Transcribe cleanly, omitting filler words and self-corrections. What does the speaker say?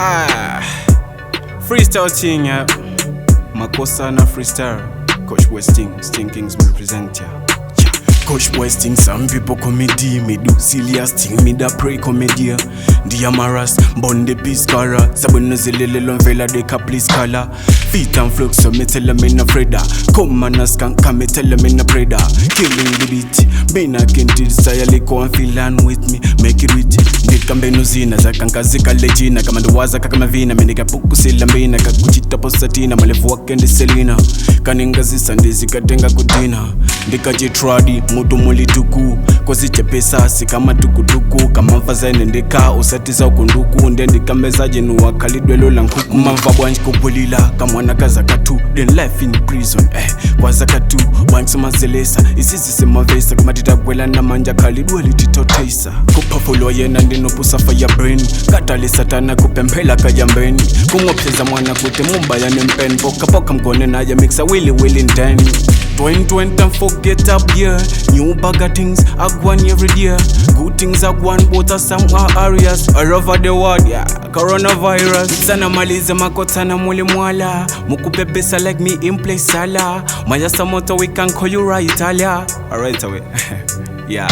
Ah, freestyle thing, yeah. Makosa na freestyle. Coach Westing, Sting Kings represent ya. Yeah. Coach Westing, some people comedy, me do serious thing, me da pray comedy. Diamaras, bonde piscara, sabuna zilele mvela deka please kala. Feet and flux, so me tell them in a freda. Come and ask and come me tell them in a preda. Killing the beat, me na kinti style liko and feel and with me, make it with. Ndikambeno zina zakankazi lejina kama ndiwaza kama vina menikapukusila mbina kakuchita posatina malevu wake ndi selina kaningazisa ndizikatenga kudina ndikachitradi mutu mulituku kozichepesasi kama tukutuku kamamva zaene ndika usatiza ukunduku nde ndikambezajenuwa khalidwelo la nkhuku mamva bwanji kubulila kamwana kazakatu then life in prison kwazakatu bwanji isizisimavesa kumatitagwela namanja khalidwe lititotesa kuphafulwa yena ndinopusafa ya brain katali satana kupemphela kayambeni kungophyeza mwana kuti mumba yanempeni pokapoka mgone naye mixa wili wili ndeni 2020 and forget up year. New bag of things I go on every day. Good things I go on, but some are areas all over the world, yeah. Coronavirus. Sana maliza makotana muli mwala. Mukupepesa like me in place sala. Maya samoto we can call you right Italia. Alright away. Yeah.